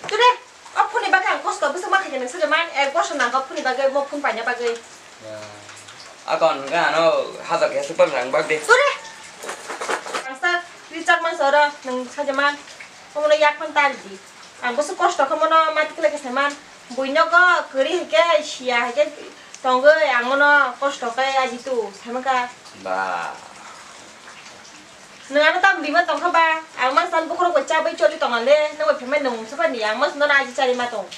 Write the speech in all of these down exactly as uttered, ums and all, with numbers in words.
Ture, o phone ni bagwi ang kosto bwswk ma khaikha nung sajaman, ek bosor nangkha phone ni bagwi, mo phone paina bagwi. Akon hwnkha ano hajar khe super rang bag de. Ture. Ang sa recharge man soro nung sajaman. Omono yak man tal di. Ang bwswk kosto khe mono mati khlai khe saiman. Bui nogo kwrwi hai khe siya hai khe tongwi ang mono kosto khe aji tu saiman kha. Ba. Nwng ano tam lima tongkha ba, ang mang san bokhorok bai chabai choli tonga le, nang bai phaimai nwng swpani, ang mang sano aji chari ma tong.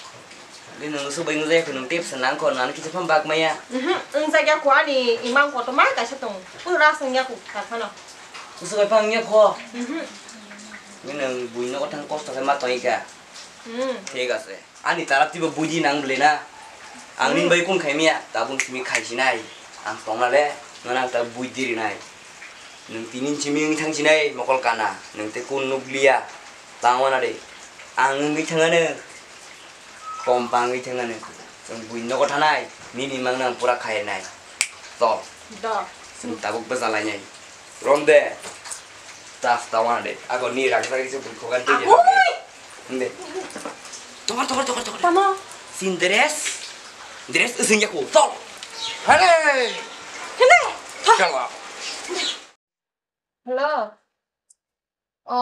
Di nwng swbai nwng jaya khwnw tep sa nang kho, nang kisa pham bak maya. Mhm, nwng jagya kho ani imang koto ma kaisa tong, pura ras nwng ya kho kakhano. Swbai phang ya kho. Mhm. Ni nwng bui no thang kosto khai ma tong ika. Hmm. Thik ase. Ani tarap tibo buji nang bwle na. Ang nini bai kun khaimya, tabuk simi khaisinai. Ang tongna le, nono ang ta buji rinai. Nwng tini simi wng thangsinai, mokol kana. Nwng te kun nukliya. Tangwana de. Ang wngwi thangano. Kompang wngwi thangano. Nwng bui nogo thanai. Nini mang nang pura khainai. To. Do. Nwng tabuk bwsa lainai. Rom de. Tas tangwana de. Ago ni rang rang se bui khogan te. Agoi! Hindi. Tokar, tokar, tokar, tokar. Tamo? Sin dress. Dress using yaku. Tol. Hale. Hindi. Kala. Hello. O,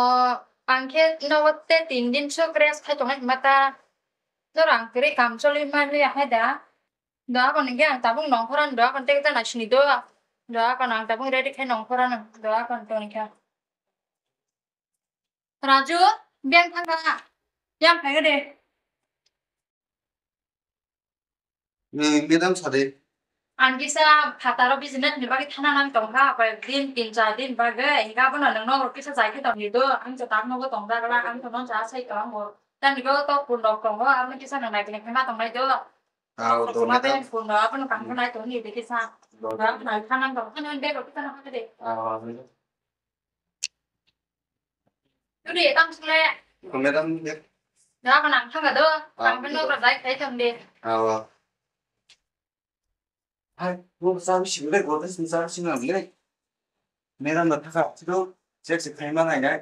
ang khe nogo te tin din sok rest khai tongnai hwnma ta. Norok ang kwrwi kam choli manliya hai da. Doa kon hwnkhe ang tabuk nongkhorano doa kon tei ta naisini do. Doa kon ang tabuk ready khai nongkhorano doa kon tongkha. Raju, biyang thangkha. Yang phai de. Ni madam sadi. Ang kisa phataro business ni bagwi thana nang tongkha, koi din tin char din bagwi. Hingkha bono nang nogo kisa jai khe tongdi do. Ang cha tak nogo tongjakla, ang tono cha sai tong bo. Tamni go to pun rok tongo, ang kisa nang nai khe ma tongnai do. Aw, to madam. Pun rok abono kam nai tongni de kisa. Nang nai thana tong, thana bag rok kisa nang de. Aw. Tuli, tang sule. Madam, ya. Da, ka nang thang do. Ah, tang peno ka dai kai thang de. Awa. Hai, bo sa bi sing le, go de sing sa bi sing le. Madam da thaka, sino, check se khai ma nai nai.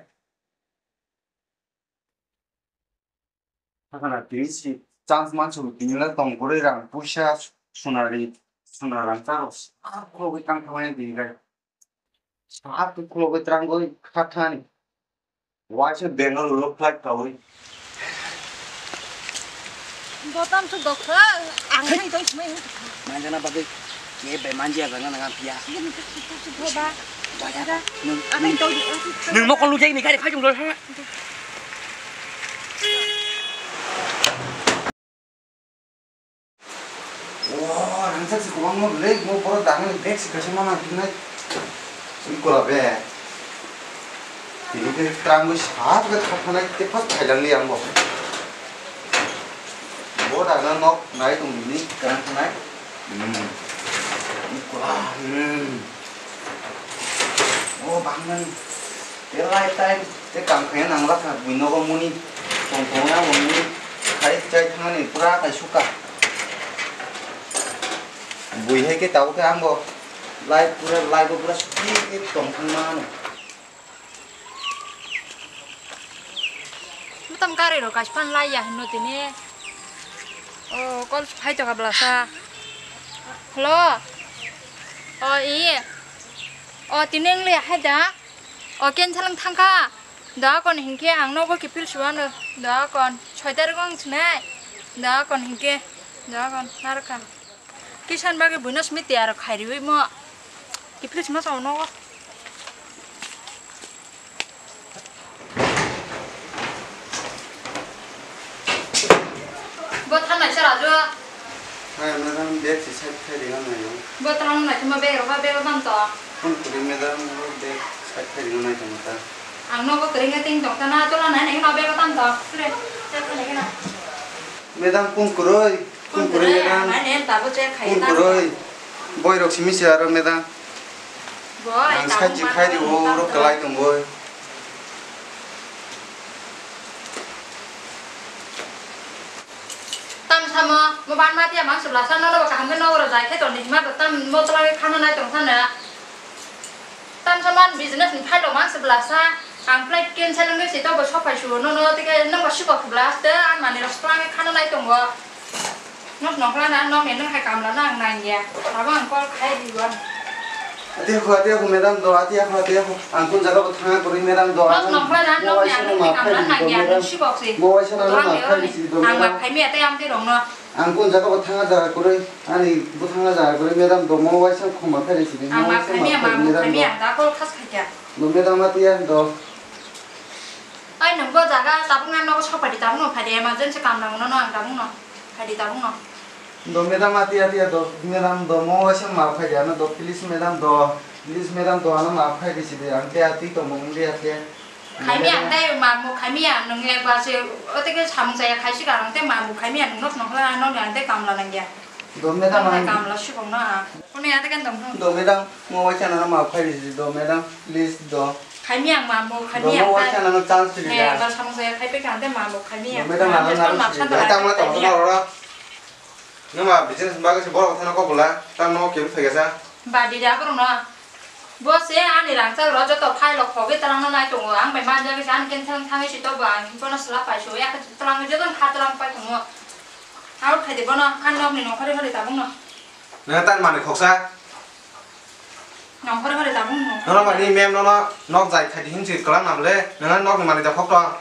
Hakana tini si chance mansu tini le tong kore rang puisa sunari sunarang taro sa khulogwi tang thangmani tini kai sa tu khulogwi trangwi khathani waisa Bengaluru flight kawi. Botam su dokha ang hai doi mai. Manjana bagwi. Ye bai manjia jana nang phiya. Ye ni tu tu tu tu ba. Ba ya. Nwng, nwng, nwng mokol nujai ni gari phai jong lor ha. O, rangchak si kwbangma belai mo borok dangni bag si kaisa mana hinai. Ui kora be. Tini khe trangwi saat khe thaphanai tei phas phailang li ang bo. Bo dagna nok nai tong bini kwrang thanai. Hmm. Ui kora, hmm. O bangmani. Tei lai tai tei kam khe nang lakha bui nogo muni. Tong tong ya bo muni. Khai chai thangani pura khai suka. Bui hai khe tabuk khe ang bo. Lai pura lai bo pura suki tong thang mano. Mutam gari rok kaisa phan lai ya hinwi tini. O, call phai tongkha bwlasa. Hello. O, i. O, tini wng liya hai da. O, cancel wng thangkha. Da kon hinkhe ang nogo kiphil suwano. Da kon soi tarik wng sinai. Da kon hinkhe. Da kon narwkha. Kisan bagwi buino simi tiyar khairiwi mo. Kiphilwi sima sao nogo. Bo thangnai se Raju. Hai, madam, bag se side khai ringa naio. Bo thangnai se ma bag rok ba bag o tam to. Phone kuri madam, bo bag side khai ringa nai tongma ta. Ang nogo kwrwngwi ting tong ta na, tola nai nai no bag o tam to. Sure, sure, sure, sure. Madam, kung kwrwi. Kung kwrwi, madam. Mane tabuk check khai. Kung kwrwi. Boy rok simi se aro, madam. Boy, ang tabuk sachi khai di, o rok kalai tong boy. Tam samo, mo ban ma tiya mang subla sa, nono ba kaham ke nogo rok jai khe tong di, hima tam mo tola khe khana nai tong sana. Tam samo business ni phai lo mang subla sa. Ang flight cancel wngwi se tobo sophai suo nono tike nokbo sikok khwlai aste ang manwi rok swkang khe khana nai tongo. Nok nokla na nok ni nwng hai kamla no ang nangya. Abo ang call khai di wan. Ati ako, ati ako, madam do, ati ako, ati ako. Ang kun jaga bo thanga kwrwi, madam do. Nok nokla na nok ni ang nwng hai kamla nangya, nwng sikok se. Mo waisa no ma khai di si do, madam. Ang ma khai mi ate am te rong no. Ang kun jaga bo thanga jaga kwrwi, ani bo thanga jaga kwrwi, madam do, mo waisa khoma khai di si do. Ang ma khai mi, ma khai mi, ang da call khas khai kya. Do, madam ati ya do. Ai, nwng bo jaga tabuk nang nogo sok phaidi, tabuk no phaidi, emergency kam nango nono ang tabuk no. Phaidi tabuk no. Do madam ati ati do, madam do mo waisa ma phaidi ano do, please madam do, please madam do ano ma phaidi sidi ang te ati to mo ngi ati. Khaimi ang tai ma mo khaimi ang nwng ek bar se o te ke samung saya khai si ka ang te ma mo khaimi ang nok nok la no ang te kam la nang ya. Do madam ang kamla sibong na. Kuni ate kan dong. Do madam, mo waisa nana ma khai di do madam, please do. Khaimi ang ma mo khaimi ang. Do mo waisa nana chance di da. Ba samung saya khai pe kan te ma mo khaimi ang. Do madam, nana nana ma sa ta. Tang ma tong tong ro. Numa business ba ke bor thana ko bula, tang no ke phai ga sa. Ba di da bro na. Bo se ani rangchak rok joto file rok khogwi twlangno nai tongo. Ang bai manja kisa ani khe thang thangwi si tobo ang himphano swlap pai su ya khe twlangwi jotono kha twlang pai tongo. Out khai de bono ani nokni nongkhorwi hori tabukno. Nang tan mani khoksa. Nongkhorwi hori tabukno. Nono bani mem nono nok jai khai di hinsi kwlang namle. Nang nokni mani da khok tong.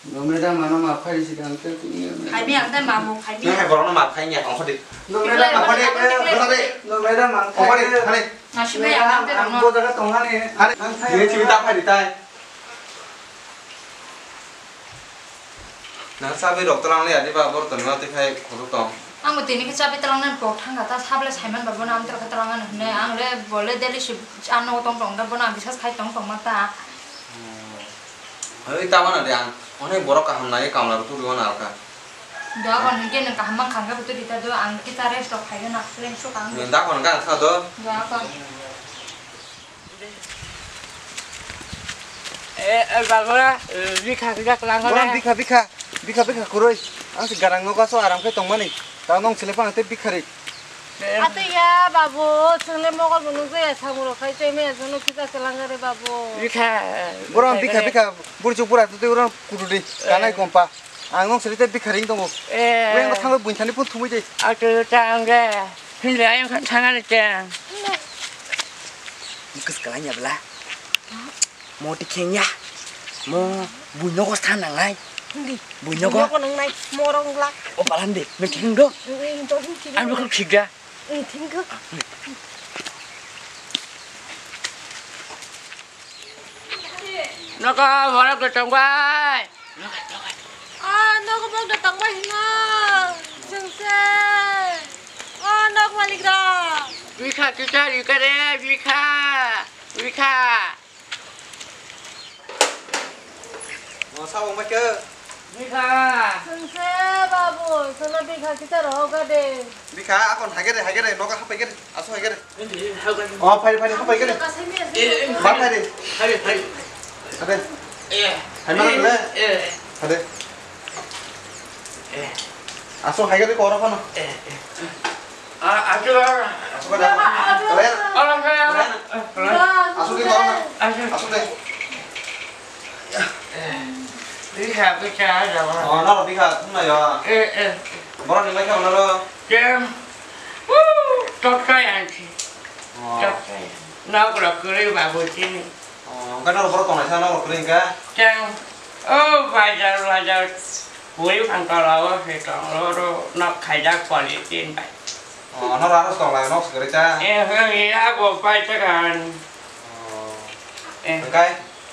No madam, ano ma khai si dang te tini. Khai mi ang tai ma mo khai mi. Nang hai borokno ma khai nya ongkhor di. No madam, ma khai di. No madam, ang khai di. Ongkhor di, khai di. Nasi mai ang tai ang no. Bo jaga tong hani. Hari, ang khai. Ini cerita apa di tai? Nang sabi dokter ang lihat di ba bor tengah ti khai khodo tong. Ang bo tini khe chabi twlangnani kok thangkha ta, sable saiman ba bono amtwrwkhe twlangnani hwnwi. Ang le bo le daily shift ano tong tong da, bono ang bisas khai tong tong ma ta. Oi, ta mano de ang onek borok kaham nai kamla rok tubui mano alka. Do kon hwnkhe nwng kaham mang khangkhe bo tubui ta do, ang kisa rest rok khai gana, leng sok ang. Nwng da kon kha sa do. Do kon. Eh, eh, bagora, eh, bikha, bikha, kwlangora. Borom bikha, bikha, bikha, bikha, kwrwi. Ang se garang no gaso aram khe tongmani. Ta nong sele phano tei bikha ri. Eh. Ate ya, babu, chwng le mogol bo nukjaya, samung rok khai tei maya chwng no kisa kwlangare, babu. Bikha, eh, borom bikha, bikha, buri chuk bura tei borom kudu di, eh, kanai kompa. Ang nong sele tei bikha ring tongo. Eh. Weng bo thangwi buini thani phun thumui di. Ate ta ang ge, hinle ayang khan thangani teng. Mukus kalanya bela. Mo tikheng ya. Mo buinogo sa nangnai. Hindi. Buinogo. Buinogo nangnai. Morong glak. O palan de. Nang tikheng do. Ang bukuk khik da. Ang thingkuk. Nogo borok de tongbai. Ah, nogo borok de tongbai hino. Sengse. Oh, nok malik rok. Bikha kisa rikare, bikha. Bikha. O, sabo mai khe. Bikha. Sengse babu, sono bikha kisa rohoka de. Bikha, akon haigere, haigere, nogo hapaigere, aso haigere. O, phai, phai, hapaigere. Ba phai de. Phai, phai. Ade. Eh. Hai mana le? Eh. Ade. Eh. Aso haigere koro kono. Eh, eh. Ah, aduh. Aso kada. Kalian? Orang kaya. Kalian? Aso di koro na. Aso. Aso de. Bikha, bikha, ada. Oh, no, bikha, tungna ya. Eh, eh. Borok ni mai kha, no. Kem. Woo, tok kaya ansi. Oh. Tok kaya. Nok rok kwrwi babu chini. Oh, hwnkhe norok borok tongnaisa norok kwrwi hwnkhe? Chwng, o bajar bajar, bui phang tola o se tong oro nok khaijak polythene bai. Oh, norok aro se tonglai nok se kwrwi ta? Eh, hwnkhe ya bo pai ta kan. Oh. Eh. Hwnkhe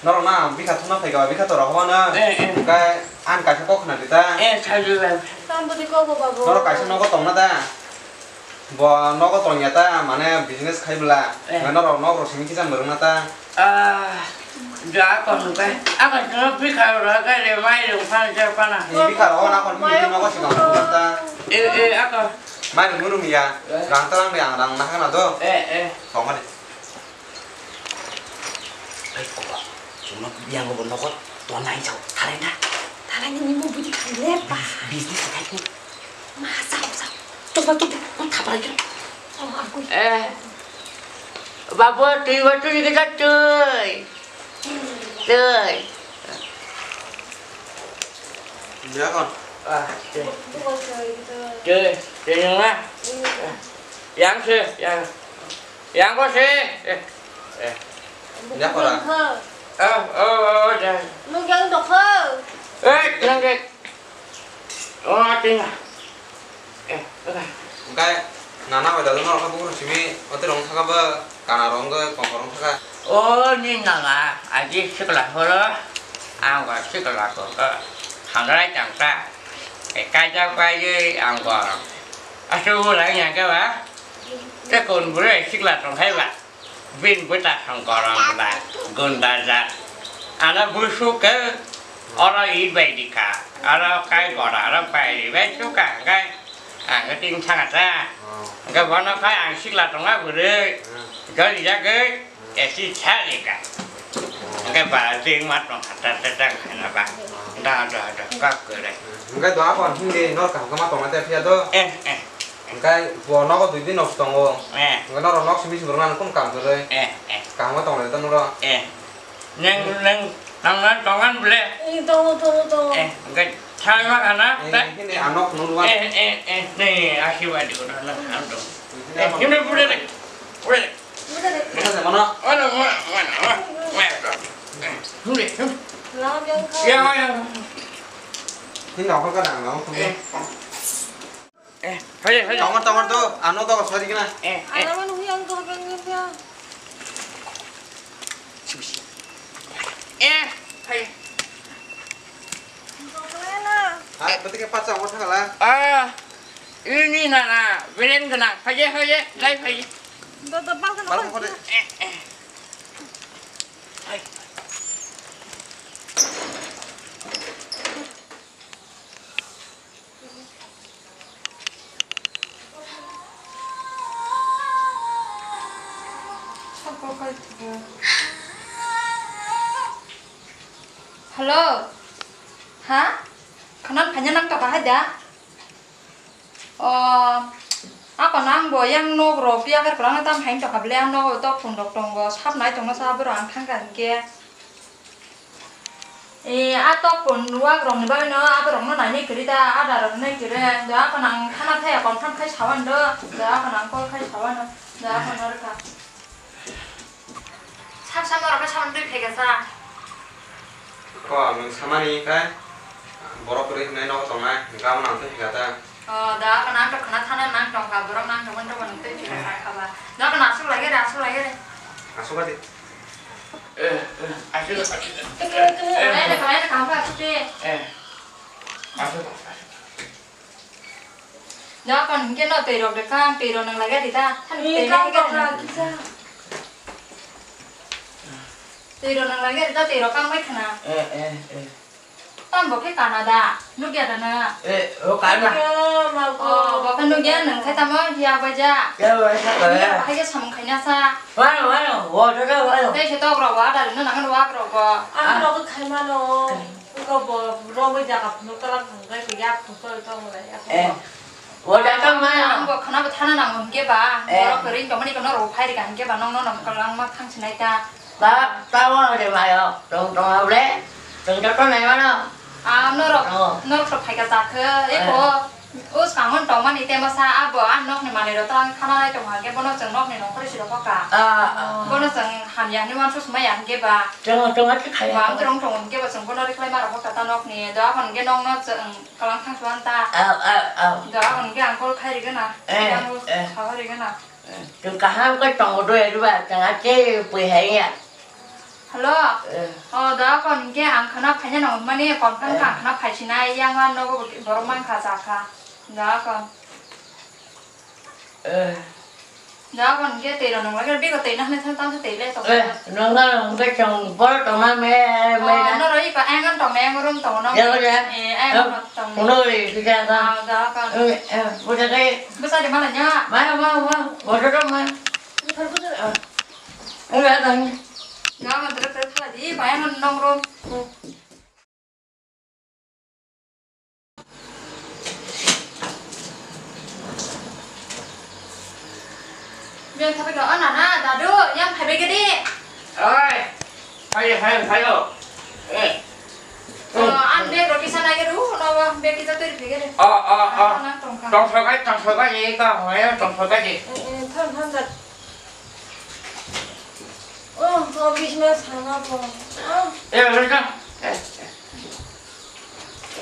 norok na bikha thumna phaikha, bikha tora hobano? Eh, eh. Hwnkhe ang kaisa kok khna di ta? Eh, sajwlai. Tamo di kok bo babu. Norok kaisa nogo tongna ta? Bo nogo tongya ta, mane business khai bwla. Eh. Mane norok nok rok simi kisa mwrwkna ta. Ah, ja kon kai. Ako no bikha ro kai le mai rung phan je pana. Ni bikha ro na kon ni nogo sima ta. Eh, eh, ako. Mai rung rung ya. Eh. Rang ta rang ya, rang na kana do. Eh, eh. Tong ma de. Ai, koba, chwngno biyang bo nokot tonai chao, thalai na. Thalai ni nimo budi khan le ba. Business khai ko. Ma, sao, sao. Tok ba, tok ba, on thapalai khe. Oh, aku. Eh. Babu, twi ba twi kita twi. Tei. Dia kon. Ah, tei. Tei, tei yang lah. Yang sih, yang. Yang kok sih? Eh, eh. Dia kora. Oh, oh, oh, dah. Nung yang dokho. Eh, yang dek. Oh, tinggal. Eh, oke. Engkai nana bai dadu norok bukur simi ote rong thaka ba kana rong ge kongko rong thaka. Oh, ni nana aji sikla horo. Ang ba sikla ko ko. Hangrai tang ta. Eh, kaja bai ang ba. Asu lai yang ke ba. Te kon bure sikla tong hai ba. Bini bwta song korang bwla gunda jat. Ano busu ke oro i bai di kha. Oro kai gora, oro bai di bai su kha, hwnkhe ang khe ting thanga ta. Hwnkhe bono khai ang sikla tonga bwrwi. Jori jagwi esi cha di kha. Hwnkhe ba ting ma tong kha ta ta ta khaina ba. Da da da kap kwrwi. Hwnkhe do apon hindi nor kaham khe ma tongna te phiya do. Eh, eh. Hwnkhe bo nogo dui din nosto tongo. Eh. Hwnkhe norok nok simi simi rwna nang kung kam kwrwi. Eh, eh. Kaham khe tonglai ta norok. Eh. Neng, neng, nang na tongan ble. Eh, tongo, tongo, tongo. Eh, hwnkhe thangma khana, Eh, te? Hini anok nurwan. Eh, eh, eh, ne, asirwad di kona nang khan tong. Hini Eh, anok hini pure de, pure de. Masa de mana? Mana, mana, mana, mana, mana. Eh, hini, hini. Lam yang kau. Ya, ya. Hini nokol ka nang, nang, Eh. Eh, hai, hai. Tongor, tongor do, ano do, sorry kena. Eh, eh. Ano mana huyang do, bang, bang, bang. Eh, hai. Hai, berarti ke pacar mau thangala. Ah, ini nana, belen kena. Hai, hai, hai, hai. Do, do, bang, kena. Bang, kena. Eh, eh. Hai. Hello. Ha? Khana phanya nang toka hai da? O, ako nang bo yang nok ro piya kar kwlangna tam hai toka ble ang nok to phone rok tongo sab nai tongma sa bro ang thang kha hwnkhe. E, a tok pon wak rok ni bagwi no abo rok no nainai kwrwi ta, ada rok nai kwrwi. Da ako nang khana thaya confirm khai sawan do, da ako nang call khai sawan do, da ako no rwkha. Sak sak norok khe sawan twi phaikha sa. Ko ang samani khai borok kwrwi hwnwi nogo tongnai, hwnkhe amo nang twi phaikha ta. O, da ako nang tok khana thana nang tongkha, borok nang tongmani tongmani twi phaikha sa kha ba. Da ako nang aswk lai khe re, aswk lai khe re. Aswk kha di. Eh, eh, aswk, aswk, eh, eh, eh. Kaya na, kaya na, kaham kha, aswk de. Eh, aswk, aswk. Da kon hingke no twi rok de kang, twi rok nang lagya di ta. Than twi rok nang lagya di ta, twi rok kang bai khna. Eh, eh, eh. Tam bo khe kana da, nukya da na. Eh, o kana. Nukya, ma ko. O, bo khe nukya, nang khe tamo ya bai ja. Ya bai sa ko ya. Nukya, hai khe samung khaina sa. Wano, wano, wo, do, do, wano. Tei se tok rok wa, da no nang wa rok bo. Ang rok khai mano. Ko bo rok bai jaga phunuk tala phunuk bai ya phunuk tala tong lai. Eh. Wo, da, tong ma. Ang bo khana bo thana nang hingke ba. Eh. Borok kwrwi tongmani kono rok phai rika hingke ba nong no nong kwlangma thang sinai ta. Ba, ta wa de mayo, tong tong a ble, tong to to nai mano. Ah, norok, Oh. Norok to phaika jakhe, Eh. Eko, o skangon tongmani tema sa, abo, ah, nokni manwi rok to ang khana nai tong hake, bono chwng nokni nongkhorwi si rok hoka. Ah, ah. Bono chwng hamya hinwi uansuk sumaya hingke ba. Chwng, chwng a thik khaya. Ba, ang chwng tong hingke ba chwng bono rikhlai ma rok hoka ta nokni, do aboni hingke nokno chwng kalang thang suan ta. Ah, ah, ah. Do aboni hingke ang call khai rigena, Eh, yang eh. Sawa rigena. Chwng kaham khe tongo doi riba, chwng ache pui hai ya. Hello? Eh. Oh, da kon hingke ang khana phaina nang mani kon khan Eh. Kang khana phaisinai yang wan nogo borok mang kha cha kha. Da kon. Eh. Da kon hingke tei rok nang lagir bigo tei nang ne thang tang tei le tong. Eh, nang nang hingke chwng bor tong na me, me Oh, na. Noro iko ang tong me ang rum tong no. Ya, ya. Eh, ang Eh, tong. Uno ri, kita ka. Ah, da kon. Eh, eh, buta kai. Bwsa de mala nya. Ma, ma, ma, bodo do ma. Ni thar bwsa. Ah. Enggak, tanya. Enggak, ngan terus terus lagi, bayang nong rom. Biang sampai ke, oh, nana, dadu, yang phai bai gede. Oi, hai, hai, hai, oh. Eh. Oh, ang bag rok kisa nai ru, no, bag kisa twi rw phege de. Oh, oh, oh. Nang tongkha. Tongsokai, tongsokai, eh, ka, hoya, tongsokai de. Eh, eh, thon, thon, jat. Oh, to bisna sana po. Oh. Eh, reka. Eh.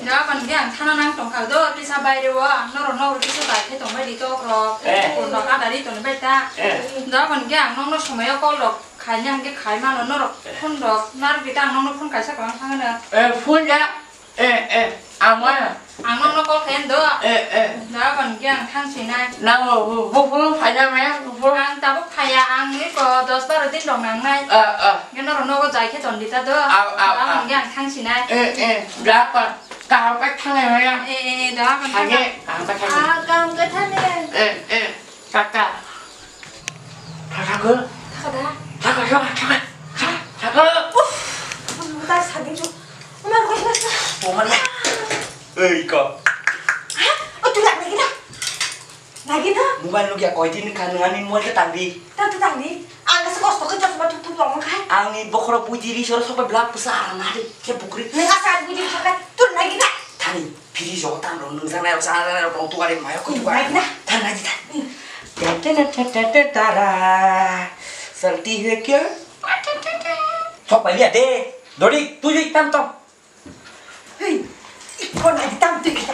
Da ban ge ang thana nang tongkha do, tisa baire o, norok, norok kisa bai khe tongbai di tok rok. Eh. Kun rok ada ri tong bai ta. Eh. Da ban ge ang nokno somoi o kol rok. Khaina hwnkhe khai mano norok phone rok, narwk di ta ang nokno phone kaisa kwbang thangano. Eh, phone ya? Eh, eh, ang mano. Ang nokno call khayan do. Eh, eh. Da ban khe ang thang sinai. Nang bo, bo, bo phone phaina me, bo phone. Ang tabuk phaiya, ang iko dos baro din rok nangnai. Ah, ah. Hwnkhe norok nogo jai khe ton di ta do. Au, au, da ban khe ang thang sinai. Eh, eh, da pa, kaham khe thangnai maya. Eh, eh, da ban khe. Hage, kaham khe thangnai. Ah, kaham khe thangnai. Eh, eh. Kaka. Kaka ko. Kaka da. Kaka, kaka, kaka. Kaka. Uff. Mata sadi jo. Umar ko na. Umar ya. Ei ko. Ha? O tu lagi na. Lagi na. Mobile lagi ya koi din kan ngani mobile ke tangdi. Tang tu tangdi. Ang kasi kosto ke jos ma tup tup long kai. Ang ni bokro buji ri sor sok belak pesa arang hari. Ke bukri. Nang asa buji sok kai. Tu lagi na. Tani. Phiri jogo tam rok nungjaknai rok, chanai rok, tong tuari mayo koi tuari. Naikna. Thang naidi thang. Ten ten ten ten ten tara. Salti hue kya? Sok pai liya de. Dori, tu jui tam tong. Hei, iko naidi tam tu kita.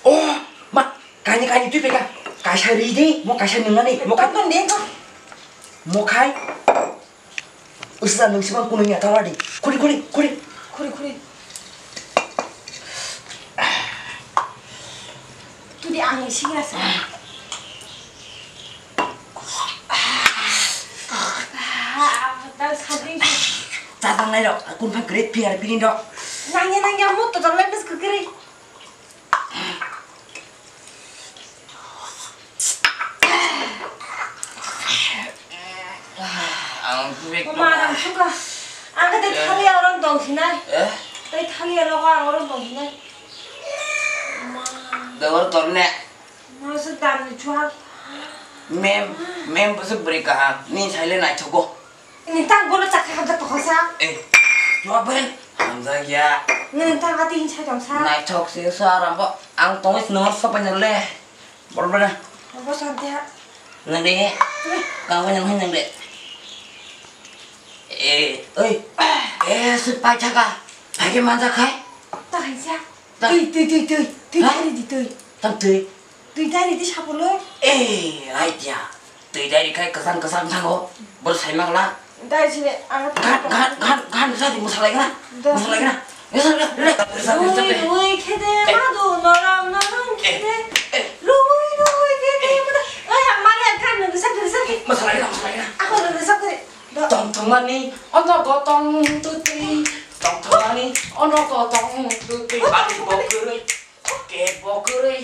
Oh, ma, kaini kaini tu peka. Kaisa ri de, mo kaisa nungnani, mo kai. Tam tong de ko. Mo kai. Usa nung simang kunung ya tawar di. Kuri, kuri, kuri. Kuri, kuri. Tudi ang isi rasa. Tal sading. Tatang nai dok, kun pha great piar pini dok. Nangya, nangya, mut to tal lai bes kekeri. Ang tubig. Mama, ang suka. Ang ka tei thali ya orang tong sinai. Eh? Tei thali ya logo ang orang tong sinai. Dawar torne. Masa dan ni chuak. Mem, mem bwswk bwrwi kaham. Ni saile naithogo. Nini tang bono chakha hamjak tongkha sa. Eh, chuak ben. Hamjak ya. Nini tang ati hin sai tong sa. Naithok se sa rambo. Ang tongwi sinong sopai nang le. Bor bana. Bo santia. Nang de. Kang nang hin nang de. Eh, oi. Eh, su pai chaka. Pai ke manjak khai. Ta hai sa. Ta- Tui, tui, tui, tui. Tui ha? Dari di tui. Tam tui. Tui dari di sapolo. Eh, ai tia. Tui dari khai kesang kesang thango. Bor sai mangla. Dai sini, ang. Gan, gan, gan, gan, sa di musalai kana. Da. Musalai kana. Musalai kana. Rui, rui, khede, eh, madu, norom, norom, eh, khede. Eh. Rui, rui, khede, eh, madu. Oi, ang mari ang kan nang sa, sa. Musalai kana, musalai kana. Ako nang sa, sa. Tong tongmani ono gotong tutui, tong tongmani ono gotong tutui, bati bo kwrwi, ke bo kwrwi,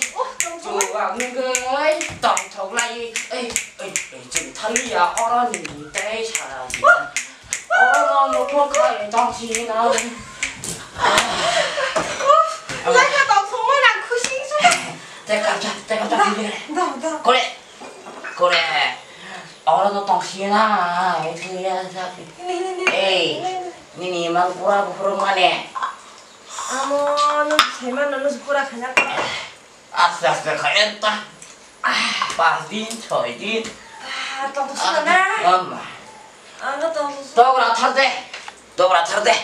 chuwak nungwi tong thok lai, ei, ei, ei, chwng thaliya oro nini tei sara jila. Oro no nukho khai tong sinai. Lai kha tong songmani ang khusi sukha. Tei kamsa, tei kamsa. Da, da, da. Kore. Kore, oro no tong sina, oro no tong sina, sapi. Ini, ini, ini. Ei, ini, ini. Nini mang pura bukhurung mane. Amo, no, saiman, no, no, pura khanya. Aste, aste, kha, enta. Ah. Pas din, choi din. Ah, tong sina na. Ama. Ano tong sina. Tok ra thar de. Tok ra thar de.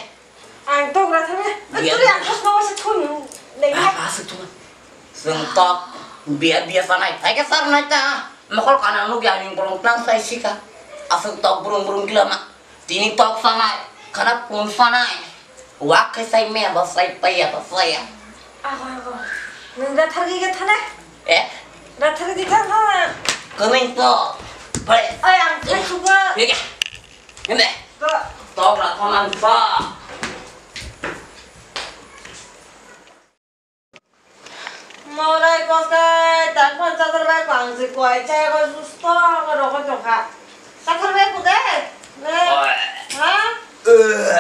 Ang tok ra thangna. Biya, turi biya. Ang khosno wasa thun. Nai. Ah, aswk thun. Chwng tok biya biya sanai. Hai khe sar nai ta. Mokol kana nukya ni bolong tang sai sika. Aswk tok brung brung gila ma. Tini tok sanai. Khana pun sanai. Wak khe sai me ba sai paya ba paya. Ago ago. Nung ra thagi ge thana. Eh? Ra thagi di thana. Kami to. Bai. Ay ang thai suga. Ye. Hende. Tok ra thongan sa. Morai koskai, tak pan chadar bai pang si koi chai ko susto ko roko chokha. Chadar bai kude? Ne? Oi. Ha? Eh.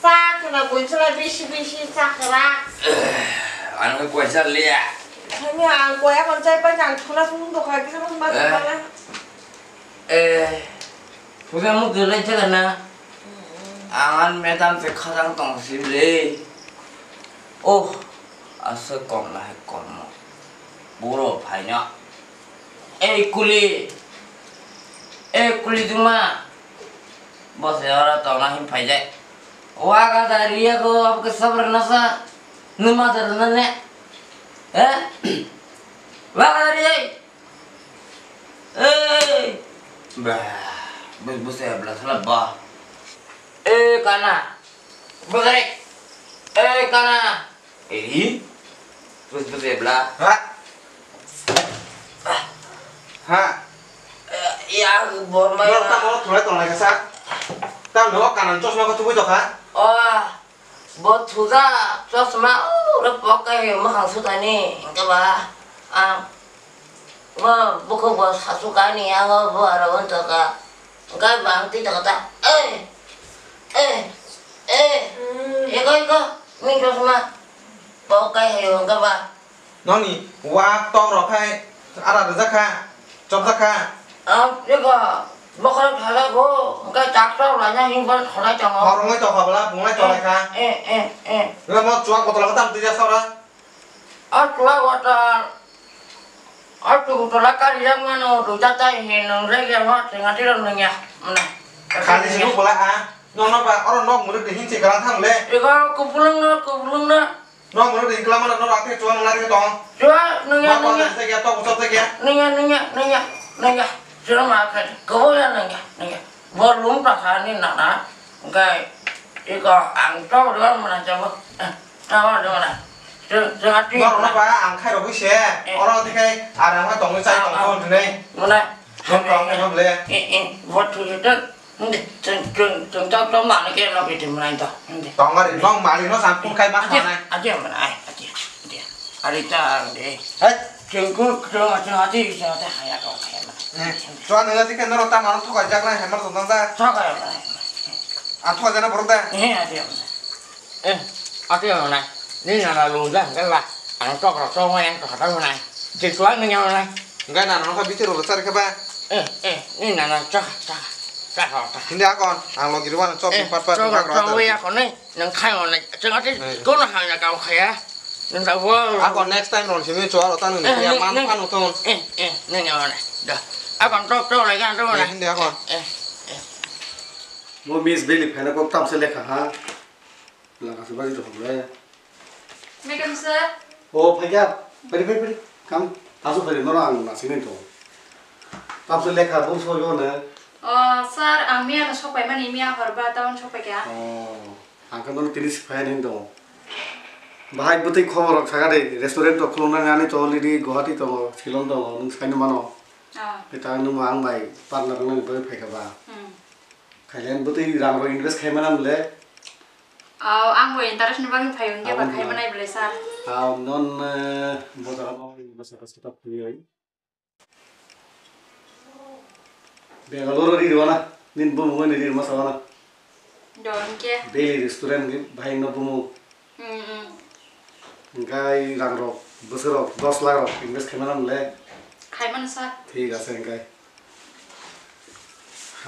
Sak na bun chula bisi bisi sak ra. Eh, ano koi char liya. Kami ang koi akon chai pai kan thula sung do khai kisa bun ba. Eh. Eh. Puja mutu lai jaga na. Angan madam se khajang tong si ble. Oh, asa kom na hai kom mo. Buro phai na. Ei kuli. Ei kuli duma. Bose ora tong na hin phai jai. Waga da riya ko abke sabr nasa. Numa da na ne. Eh? Waga da riya. Ei! Bah, bus bus ya bla sala ba. Eh, kana. Bus rek. Eh, kana. Eh, bus bus ya bla. Ha? Ha? Eh, ya, bor mai. Lo ta mo thulai tonglai ka sa. Ta no kanan chosma ko tubui to kha. Oh. Bo thuja chosma ure pokai mukhang sutani hingke ba ang bo bukhuk bo sasukani ang bo aro wngtoka hingke ba ang twi tokota eh eh eh eko eko ni chosma pokai hayo hingke ba. Noni wak tok rok hai ara rijak kha, chopjak kha. Ang eko bokhorok thajak o, hwnkhe chak chok laina himbar thonai tongo. Hor wngwi tokha bwla, punglai tolai kha. Eh, eh, eh. Wngkhe mo chuwak botol khe tam twijak sora. O chuwak botol, o chuwak botol karijak mano, rwjak tai hin nwng rege mo, thinga tiro nwngya, mane. Khani sini bwla ha, nono ba oro nok mwrwk de hinsi galang thang le. Eko kubulung no, kubulung no. Nok munu ring klamana no rakhe chuan nari tong. Chuan nungya nungya. Tong sokya tong sokya. Nungya nungya nungya nungya. Chuan ma kha kobo ya nungya nungya. Bo lum ta kha ni nana. Gai iko ang to ro mana jabo. Awa do mana. Chuan chuan ti. Nok no ba ang khai ro bui se. Oro dikai ara ma tong chai tong ko dine. Mana. Nok tong ne hoble. Eh eh. Bo tu tu. Hindi, chwng, chwng, chwng tok tok mani khe no bithi mwnai to. Hindi. Tongmari, nong mari no sampung khai ma sanai. Adi, adi mwnai, adi, adi. Ari ta ang de. Hai. Chwng ku, chwng, chwng adi, chwng adi haya ko khai ma. Eh, chuan nang adi khe norok ta mano thokajak nai hemar tong da. Thokajak nai. A thokajak na borok da. Eh, adi mwnai. Eh, ati yang nai. Ni nana lung jang kan lah. Ang tok rok tok yang tok kata nai. Ti tuan ni yang nai. Enggak nana nokha bitir rok chari khe ba. Eh, eh, ni nana chak, chak, chak, chak. Hindi akon, ang logi ruan chok pat pat chok rok chok ya kon ni. Nang khai on nai. Chang ati kono hang ya kau khaya. Nang ta wo. Akon next time ron simi chok rok tanu ni ya man panu ton. Eh, eh, nang ya nai. Da. Akon tok tok lai kan tok nai. Hindi akon. Eh, eh. Mo Miss Beli phai na kok tam se lekha ha. Laka se bari rok le. Madam sir. O phaikha, pari pari pari. Kam tasu pari no ang na sini to. Tam se lekha bung so yo ne. O sir, ang miya no sok pai mani miya hor ba town sok pai kha. O, ang kan tini si phai ni to. Bahai bwtwi khobor rok sakha de restaurant to khulung nang ani to already Guwahati to Shillong to nung sai no mano. Ah. Eta nung ang bai partner nang bai phaikha ba. Hmm. Khailen bwtwi rang rok invest khai manam le. Aw, ang bo interest ni bagwi phai hwnkhe ba khai manai belai sir. Aw, non, eh, bojaro bo bwsa bwsa ta phuyoi. Bangalore ri rwana, nin bumung ni ri masa wana. Do hwnkhe. Daily restaurant ni bahai no bumung. Hmm, hmm. Hwnkhe rang rok, bwswk rok, dos lakh rok invest khai manam le. Khai mano sir. Thik ase hwnkhe.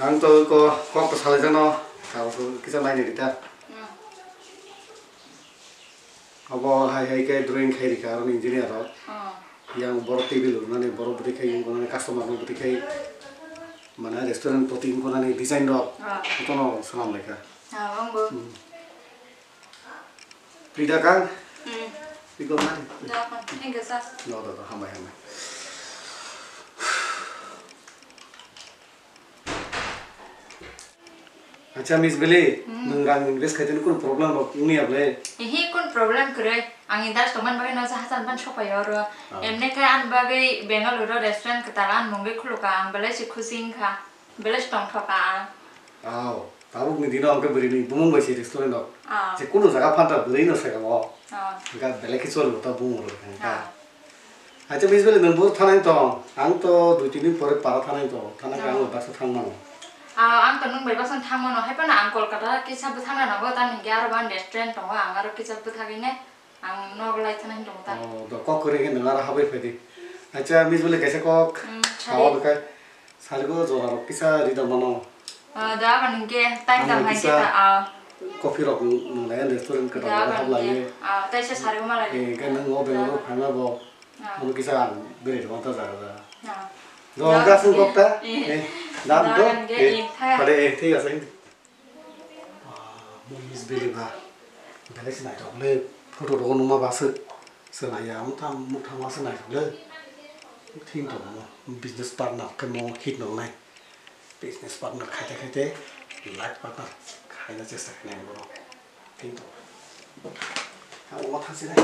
Ang to ko kok to salai jano, kagos kisa nai ni rita. Hmm. Abo hai hai khe drawing khai rika aro engineer rok. Hmm. Yang borok table rwnani borok bwtwi khai wngkha nani customer no bwtwi khai mane restaurant poti wngkha nani design rok. Ah. Jotono swnam lai kha. Ah, ang bo. Hmm. Frida kang? Hmm. Iko mani? Da, thank you, sir. No, da, da, hambai, hambai. Acha, Miss Beli, hmm, nwng rang invest khaitani kunu problem rok wngya ble? Ehe, kun problem kwrwi. Ang industry tongmani bagwi no jahajan ban sokphaio oro. Ah. Emne khe ani bagwi Bengaluru restaurant kwtal ani mungwi khuluka, ang belai se khusi wngkha. Belai se tongthoka ang. Aw, tabukni dino hwnkhe bwrwini bumung bai se restaurant o. Ah. Je kunu jaga phanta bwrwino saka o. Ah. Hwnkha belai khe choli bo ta bumung rok hwnkha. Ah. Acha, Miss Beli, nwng bo thanai tong? Ang to dui tin din pore para thanai tong. Thana khe ang bai baksa thang mano. Ah, ang to nwng bai baksa thang mano. Hai phano ang Kolkata kisa bwthang na nango, tamni hwnkhe aro bo ani restaurant tongo, ang aro kisa bwthagwi ne ang nogo lai thana hin tongo ta. Oh, do kok kwrwi khe nwng aro habwi phai di. Acha, Miss Beli, kaisa kok. Hmm, sao sari. Bwkhai. Sari bo jora rok kisa ri da mano. Ah, da, abang hingke time Ang tang hai kisa khe ta, ah. Coffee rok nung lai restaurant ka Da, tang abang hap lai hingke, ye. Ah, tai se sari ma lai. Eh, ga nang o Bangalore phaima bo. Ah. Ang kisa ang beri rong ta jaga da. Ah. Do Da, ga sung hingke, kok ta. Eh. Eh, dam Da, do. hingke, Eh, eh, thaya. Pare eh, thik ase. Ah, mo Miss Beli ba. Belai se naitok le photo rok nung ma ba se. Se nai ya, ang ta muk thang ma se naitok le. Thing to mo business partner ke mo hit no nai. Business partner khaite khaite life partner khaina chesta khainai borok. Thank you. Ang omo thang sinai.